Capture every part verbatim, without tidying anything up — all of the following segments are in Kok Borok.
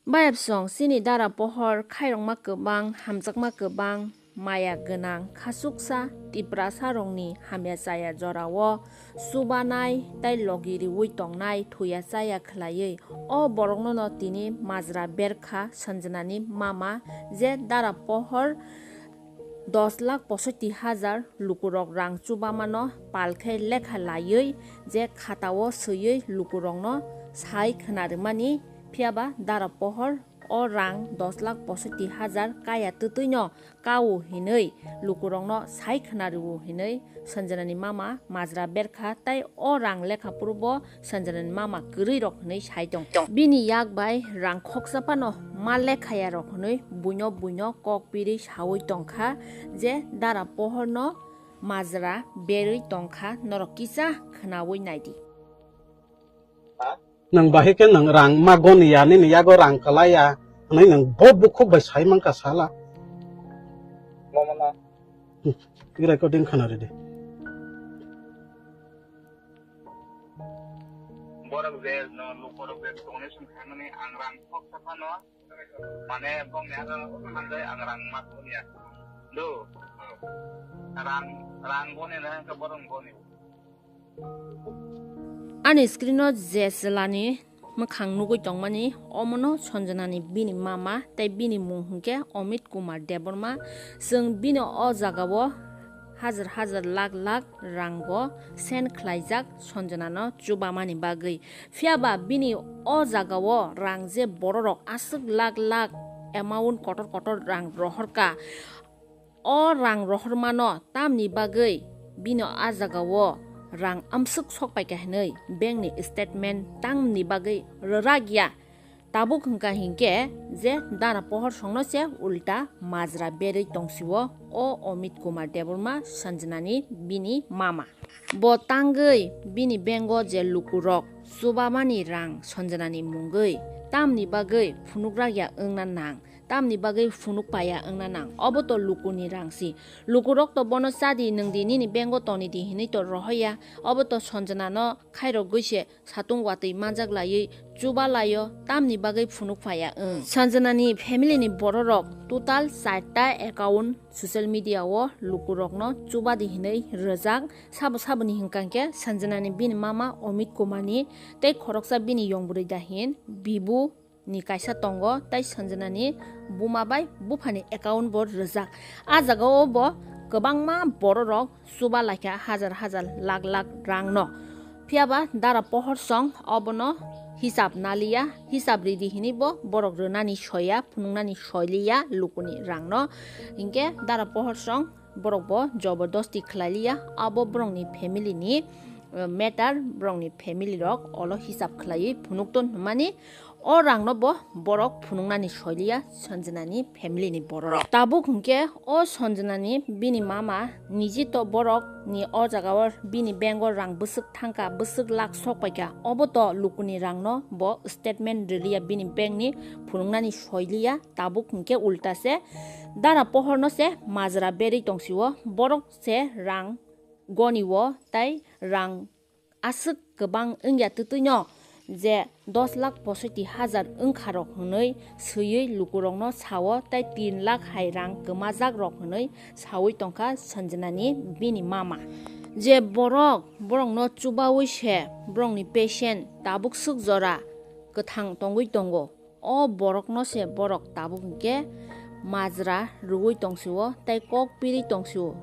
Bayapsong chini dara pohor khairokma kwbang, hamjakma kwbang, maya gwnang, khachuksa Tiprasa rokni hamya chaya jorao chubanai tei logi riwi tongnai thuya chaya khwlaiwi o borokno no tini majra berkha Sanjanani mama je dara pohor dos lakh posotti hajar lukurok rang chubamano pal khe lekha laiwi je khatao swiwi lukurokno sai khwna rwmani, phiyaba dara pohor o rang dos lakh posotti hajar kaya twtwino kao hinwi lukurokno sai khwna rwo hinwi Sanjanani mama majra berkha tei o rang lekha phuru bo Sanjanani mama kwrwi rok hinwi sai tong. Bini yak bai rang khoksa phano ma lekhaya rok hinwi buino buino kok pirwi sawi tongkha je dara pohorno majra berwi tongkha norok kisa khwnawi naidi. Nwng bahai khe nwng rang ma goni ya, nini yago rang kwlai ya hwnwi nwng bo bukhuk bai sai mankha sala. Recording khwna ridi. Borok je no lukorok je donation khaimani ang rang khoksa phano, mane bongni aro manjai ang rang ma goni ya. Do. Rang, rang goni na ka borok goni. Ani screen-o je chwlani mwkhang nugwi tongmani, omono Sanjanani bini mama tei bini mung hwnkhe Amit Kumar Debbarma. Chwng bini o jagao hajar hajar lakh lakh rang bo send khlaijak Sanjanano chubamani bagwi. Phiyaba bini o jagao rang je bororok aswk lakh lakh amount kotor kotor rang rohorkha. O rang rohormano tamni bagwi bino a jagao rang amswk sokpaikha hinwi bankni statement tamni bagwi rwrak ya. Tabuk hwnkha hinkhe je dara pohor songno se ulta majra berwi tongsio o Amit Kumar Debbarma Sanjanani bini mama. Bo tangwi bini bank-o je lukurok chubamani rang Sanjanani mungwi tamni bagwi phunukrak ya wngna nang. Tamni bagwi phunuk paya wngna nang? Obo to lukuni rang si. Lukurok to bono cha di, nwng di, nini bank-o toni di hinwi to rohoya. Obo to Sanjanano khairogwi se satung watwi manjak laiwi chuba laio, tamni bagwi phunuk paya wng. Sanjanani family-ni bororok total charta account social media-o lukurokno chuba di hinwi rwjak. Sabo saboni hwnkha khe Sanjanani bini mama Amit Kumarni tei khoroksa bini yongbwrwi dahin Bibu ni kaisa tongo, tei Sanjanani buma bai buphani account bo rwjak. A jagao bo kwbangma bororok chuba laikha hajar hajar lakh lakh rangno. Phiyaba dara pohor song obono hisab naliya, hisab ridi hinwi bo borok rwnani soya, phunuknani soiliya lukuni rangno. Hinkhe dara pohor song borok bo jobordosti khlailiya, abo borokni family ni, eh, matter, borokni family rok olo hisab khlaiwi phunukton hwnmani. O rangno bo borok phunuknani soiliya Sanjanani family ni bororok. Tabuk hwnkhe o Sanjanani bini mama niji to borok ni o jagao bini bank-o rang bwswk thangkha, bwswk lakh sokpaikha, obo to lukuni rangno bo statement rwliya bini bank ni phunuknani soiliya. Tabuk hwnkhe ulta se dara pohorno se majra berwi tongsio, borok se rang goni o tei rang aswk kwbang wngya twtwino je dos lakh posotti hajar wngkha rok hwnwi swiwi lukurokno sao tei tin lakh hai rang kwmajak rok hwnwi sawi tongkha Sanjanani bini mama. Je borok borokno chubawi se borokni patient tabuk swk jora kwthang tongwi tongo. O borokno se borok tabuk hinkhe majra rwui tongsio tei kok piri tongsio.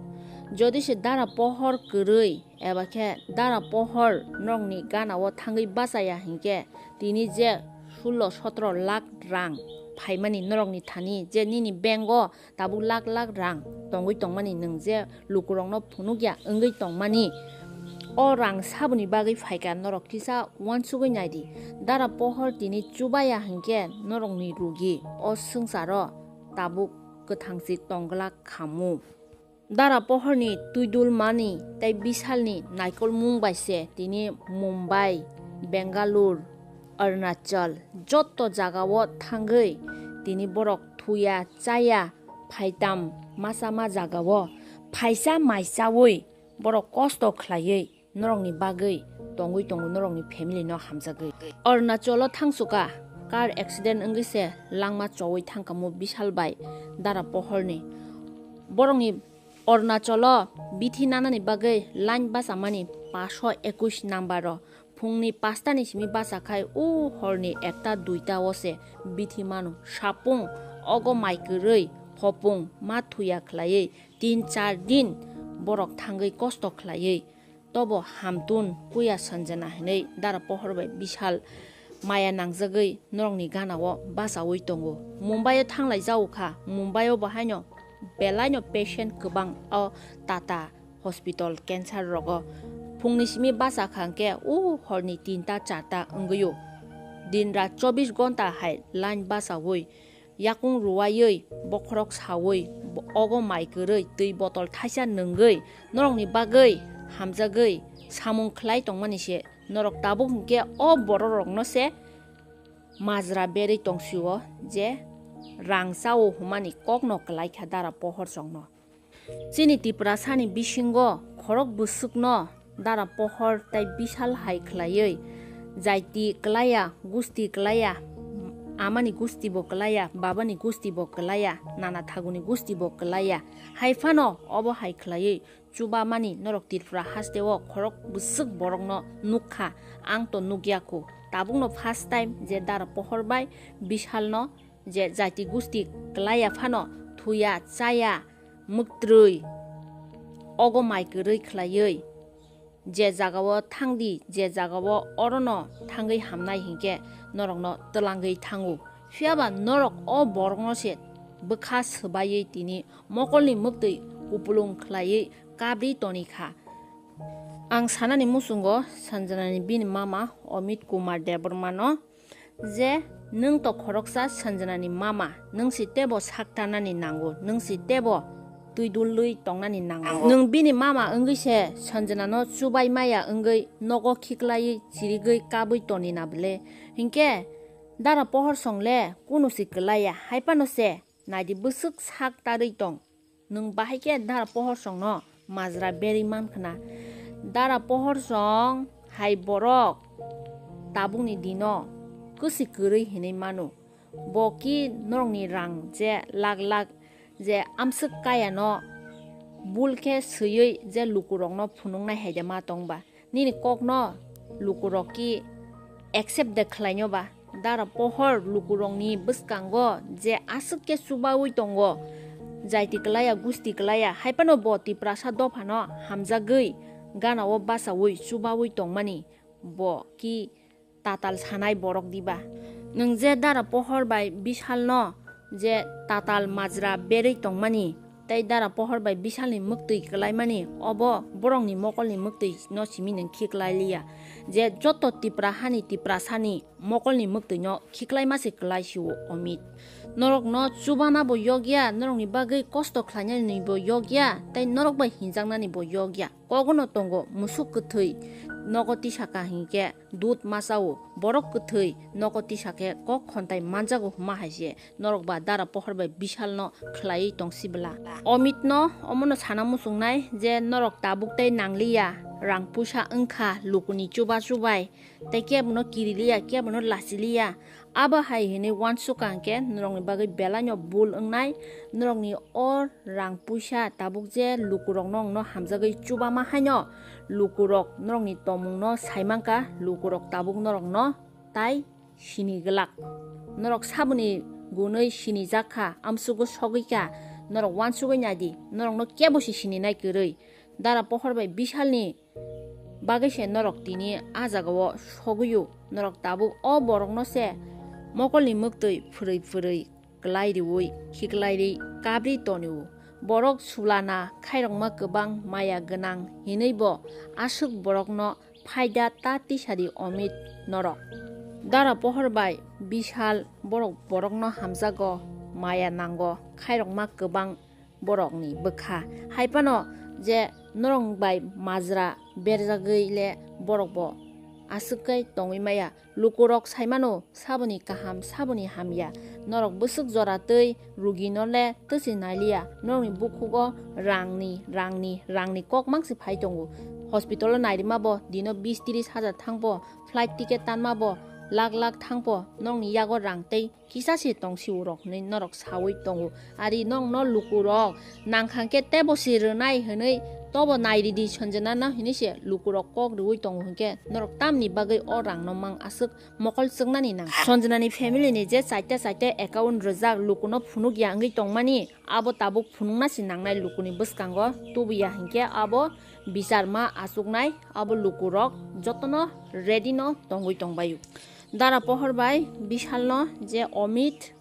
Jodi se dara pohor kwrwi eba khe dara pohor norokni ganao thangwi bachaya hinkhe tini je sullo sotro lakh rang phaimani norokni thani je nini bank-o tabuk lakh lakh rang tongwi tongmani, nwng je lukurokno phunukya wngwi tongmani, o rang saboni bagwi phaikha, norok kisa uansugwi naidi. Dara pohor tini chubaya hinkhe norokni rugi o swngcharo tabuk kwthangsi tongglak khamu. Dara pohorni twidulmani tei bisalni naikolmung bai se tini Mumbai, Bengaluru, Arunachal jotto jagao thangwi tini borok thuya chaya phaitam masa ma jagao phaisa mai chaui borok kosto khlaiwi norokni bagwi tongwi tongo, norokni family no hamjagwi. Arunachalo thangsuka car accident wngwi se langma chowi thangkamo Bishal bai Dara Pohorni. Borokni Arunachalo bithi nanani bagwi line bachamani paanch sho ekush number o phungni pastani simi bachakhai o horni ekta duita o se bithi mano. Sapung ogo mai kwrwi hopung ma thuya khlaiwi tin char din borok thangwi kosto khlaiwi tobo hamtun kuya Sanjana hinwi Dara Pohor bai Bishal maya nangjagwi norokni gana o bachawi tongo. Mumbai o thanglai jao kha, Mumbai o bo haino belaino patient kwbang o Tata hospital cancer rogo. Phungni simi bacha kha hwnkhe o horni tinta charta wngwi o. Din rat chobbish gonta hai line bachawi yakung ruwaiwi, bokhorok sawi, bo-, ogo mai kwrwi, twi botol thaisa nwngwi, norokni bagwi hamjagwi samung khlai tongmani se norok tabuk hwnkhe o bororokno se majra berwi tongsio je rang chao hwnmani kokno kwlai kha Dara Pohor chwngno. Chini Tiprasani bisingo khorok bwswkno Dara Pohor tei Bishal hai khlaiwi jaiti kwlaiya, gusti kwlaiya, amani gusti bo kwlaiya, babani gusti bo kwlaiya, nana thaguni gusti bo kwlaiya. Hai phano obo hai khlaiwi chubamani norok Tripura hasteo khorok bwswk borokno nukha, ang to nukya khu. Tabukno first time je Dara Pohor bai Bishalno je jaiti gusti kwlaiya phano thuya, chaya, mwktrwi, ogo mai kwrwi khlaiwi, je jagao thangdi, je jagao orono thangwi hamnai hinkhe norokno twlangwi thango. Phiyaba norok o borokno se bwkha swbaiwi tini mokolni mwktwi kupulung khlaiwi kabri toni kha. Ang sanani muchungo Sanjanani bini mama Amit Kumar Debbarmano je, "Nwng to khoroksa Sanjanani mama, nwng si tebo sak tanani nango, nwng si tebo twi dulwi tongnani nango. Nwng bini mama wngwi se Sanjanano chubai maya wngwi nogo khiklaiwi chirigwi kabwi toni na bwle? Hinkhe Dara Pohor song le kunu si kwlaiya, hai phano se naidi bwswk sak tarwi tong." Nwng bahai khe Dara Pohor songno majra berwi man khna. Dara Pohor song hai borok tabukni dino kwsi kwrwi hinwi mano. Bo ki norokni rang je lak lak je amswk kayano bul khe swiwi je lukurokno phunuknai hai de ma tong ba? Nini kokno lukurok ki accept de khlainw ba? Dara Pohor lukurokni bwskango je aswk khe chubawi tongo, jaiti kwlaiya, gusti kwlaiya, hai phano bo Tiprasa dophano hamjagwi ganao bachawi chubawi tongmani, bo ki tatal sanai borok diba? Nwng je Dara Pohor bai Bishalno je tatal majra berwi tongmani, tei Dara Pohor bai Bishalni mwktwi kwlaimani, obo borokni mokolni mwktwi no simi nwng khiklai liya. Je joto Tipra hani Tiprasani mokolni mwktwi no khiklaima se kwlai sio Amit. Norokno chubana bo yokya, norokni bagwi kosto khlainani bo yokya, tei norok bai hinjaknani bo yokya. Kogono tongo musuk kwthwi nogo tisa ka hinkhe dud ma chao, borok kwthwi nogo tisa khe kok khontai manjago hwnma hai se norok ba Dara Pohor bai Bishalno khlaiwi tong sibla. Omitno omono sana muchungnai je norok tabuk tei nangliya, rang puisa wngkha lukuni chuba chubai, tei kebono kiriliya, kebono lachiliya. Abo hai hinwi uansukha hinkhe norokni bagwi belaino bul wngnai, norokni o rang puisa tabuk je lukurokno wngno hamjagwi chubama haino lukurok norokni tongmungno saimankha, lukurok tabuk norokno tai sini glak. Norok saboni gunwi sinijak kha, amsugo sogwi kha, norok uansugwi naidi, norokno kebo se sininai kwrwi. Dara Pohor bai Bishalni bagwi se norok tini a jagao sogwio, norok tabuk o borokno se mokolni mwktwi phwrwi phwrwi klai riwi khiklai ri kabri tonio. Borok sulana khairokma kwbang maya gwnang hinwi bo aswk borokno phaida ta tisadi Omit norok. Dara Pohor bai Bishal borok borokno hamjago, maya nango, khairokma kwbang borokni bwkha. Hai phano je norok bai majra berjagwi le borok bo aswk khe tongwi maya. Lukurok sai mano, saboni kaham, saboni hamya. Norok bwswk jora twi rugino le twsi nailiya. Norokni bukhugo rangni, rangni, rangni kok mangsi phai tongo. Hospital o nairima bo dino bis tris hajar thang bo, flight ticket tanma bo lak lak thangpo nokni yago rang tei kisa se tong si urok hinwi norok sawi tongo. Ari nokno lukurok nangkha khe tebo se rwnai hinwi tobo nairidi Sanjana no hinwi se lukurok kok rwui tongo hinkhe norok tamni bagwi o rangno mang aswk mokol chwknani nang. Sanjana ni family ni je chaita chaita account rwjak lukuno phunukya wngwi tongmani abo tabuk phunukna se nangnai lukuni bwskango tubuya hinkhe abo bichar ma achuknai abo lukurok jotono ready no tongwi tongbaio. Dara pohor bai Bishal no je Amit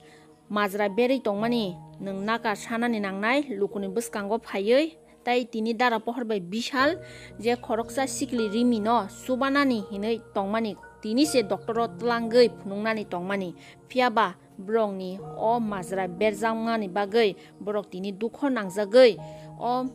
majra berwi tongmani nwng naka sanani nangnai lukuni bwskango phaiwi, tei tini dara pohor bai Bishal je khoroksa sikli Rimi no chubanani hinwi tongmani tini se doctor o twlangwi phunuknani tongmani, phiya ba borokni o majra berjakmani bagwi borok tini dukho nangjagwi o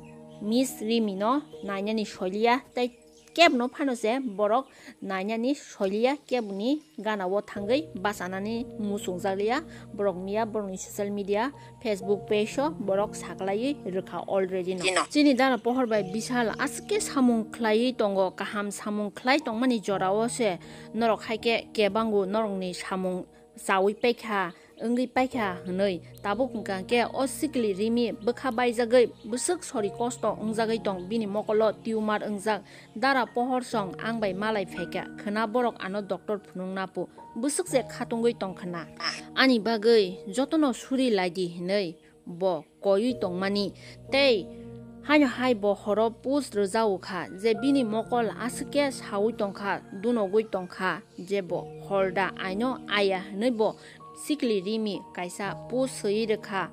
Miss Rimi no nainani soiliya tei kebno phano se borok nainani soiliya, keboni gana o thangwi bachanani muchungjak liya borok miya borokni social media Facebook page o borok saklaiwi rwkha already no. Chini dara pohor bai Bishal aswk khe samung khlaiwi tongo, kaham samung khlai tongmani jora o se norok hai khe kebango norokni samung chawi paikha, wngwi paikha hinwi tabuk hwnkha khe o sikli Rimi bwkha baijagwi bwswk sori kosto wngjagwi tong, bini mokolo tumor wngjak. Dara pohor song ang bai malai phaikha khwna borok ano doctor phunukna pu bwswk se khatungwi tong khwna. Ani bagwi jotono suri laidi hinwi bo koiwi tongmani tei haino hai bo horo post rwjao kha je bini mokol aswk khe sawi tongkha, dunogwi tongkha je bo holda aino aya hinwi bo sikli Rimi kaisa post swiwi rwkha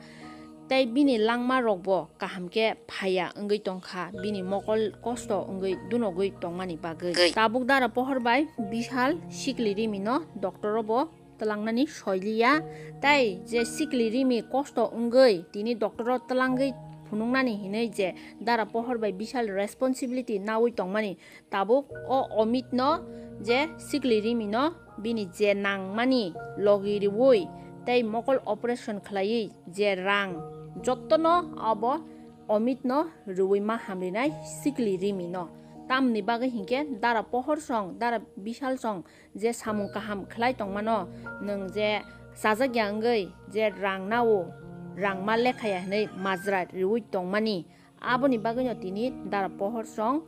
tei bini langma rokbo kaham khe phaiya wngwi tongkha bini mokol kosto wngwi dunogwi tongmani bagwi. Tabuk dara pohor bai Bishal sikli Rimi no doctor o bo twlangnani soiliya, tei je sikli Rimi kosto wngwi tini doctor o twlangwi phunuknani hinwi je dara pohor bai Bishal responsibility nawi tongmani, tabuk o Amit no je sikli Rimi no bini je nangmani logi riwi tei mokol operation khlaiwi je rang jotono abo Amit no rwui ma hamrinai sikli Rimi no. Tamni bagwi hinkhe dara pohor song dara Bishal song je samung kaham khlai tongmano, nwng je chajakya wngwi je rang nao, rang ma lekhaya hinwi majra riwi tongmani, aboni bagwino tini dara pohor song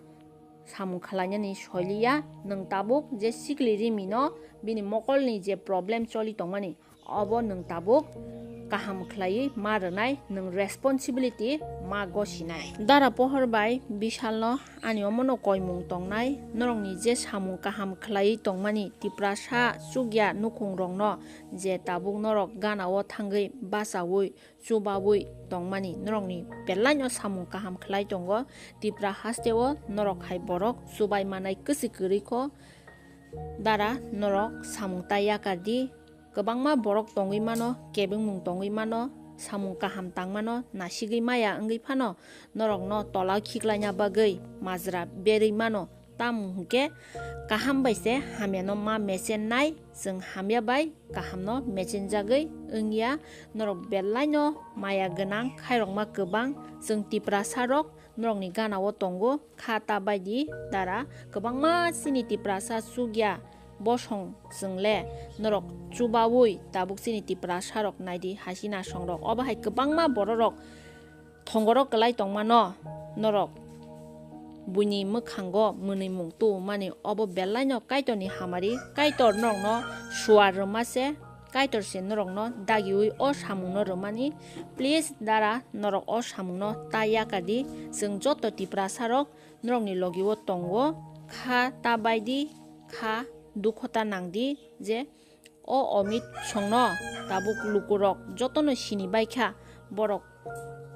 samung khlainani soiliya. Nwng tabuk je sikli Rimi no bini mokolni je problem choli tongmani, obo nwng tabuk kaham khlaiwi ma rwnai, nwng responsibility ma gosinai. Dara pohor bai Bishal no ani omono koimung tongnai, norokni je samung kaham khlaiwi tongmani Tiprasa chukya nukhung rokno je tabuk norok gana o thangwi bachaui chubaui tongmani, norokni belai no samung kaham khlai tongo. Tipra haste o norok hai borok chubai manai kwchwi kwrwi kho. Dara norok samung ta yakar di. Kwbangma borok tongwi mano, kebengmung tongwi mano, samung kaham tangmano, nasigwi maya wngwi phano norokno tola khiklaina bagwi majra berwi mano. Tamo hwnkhe kaham bai se hamyano ma mechennai, chwng hamya bai kahamno mechenjagwi wngya. Norok belaino maya gwnang, khairokma kwbang, chwng Tiprasa rok norokni gana o tongo. Kha ta bai di dara, kwbangma chini Tiprasa chukya bosong chwng le norok chubaui tabuk chini Tiprasa rok nai di, Hasina song rok, obo hai kwbangma borok rok thongoro kwlai tongmano norok buini mwkhango mwnwi mung tubumani, obo belaino Kaitorni hamari, Kaitor norokno suar rwma se. Kaitor se norokno dagiui o samungno rwmani. Please dara, norok o samungno ta yakar di. Chwng joto Tiprasa rok norokni logi o tongo. Kha ta bai di, kha dukho ta nang di je o Amit songno tabuk lukurok jotono sini bai kha. Borok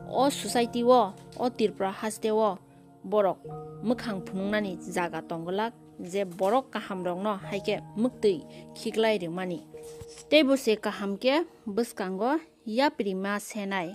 o society o, o Tripura haste o borok mwkhang phunuknani jaga tong glak, je borok kaham rokno hai khe mwktwi khiklai rwmani. Teibo se kaham khe bwskango yapri ma senai.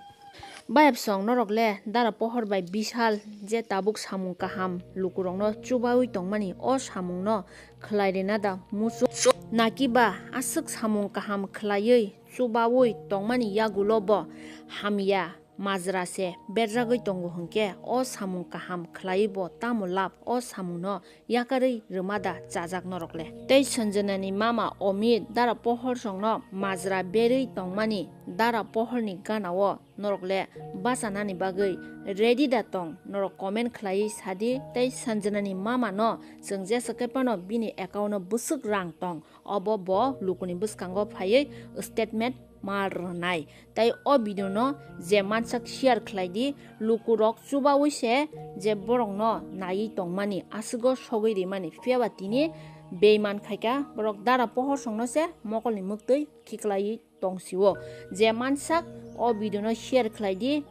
Bayapsong norok le dara pohor bai Bishal je tabuk samung kaham lukurokno chubaui tongmani, o samungno khlai rwna da muchung? Nakiba aswk samung kaham khlaiwi chubaui tongmani yagulo bo hamya majra se berjagwi tongo hwnkhe o samung kaham khlaiwi bo tamo lab o samungno yakarwi rwmada chajak norokle. Tei Sanjanani mama Omit dara pohor songno majra berwi tongmani dara pohorni ganao norokle bachanani bagwi ready da tong? Norok comment khlaiwi sadi. Tei Sanjanani mama no chwng jesa khe phano bini account o bwswk rang tong, obo bo lukuni bwskango phaiwi statement ma rwnai. Tei o video no je mansak share khlai di, lukurok chubawi se je borok no naiwi tongmani aswgo sogwi rimani, phiyaba tini beiman khaika borok dara pohor songno se mokolni mwktwi khiklaiwi tongsio. Je mansak o video no share khlai di,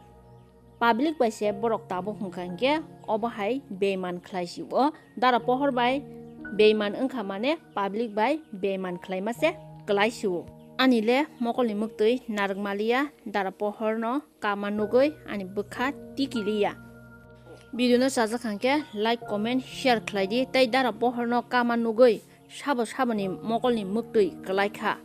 public bai se borok tabuk hwnkha hinkhe obo hai beiman khlai sio. Dara pohor bai beiman wngkha mane public bai beiman khlaima se kwlai sio. Ani le mokolni mwktwi narwk maliya, dara pohor no kama nugwi ani bwkha tikiliya. Video no chajak hwnkhe like, comment, share khlai di tei dara pohor no kama nugwi sabo saboni mokolni mwktwi kwlai kha.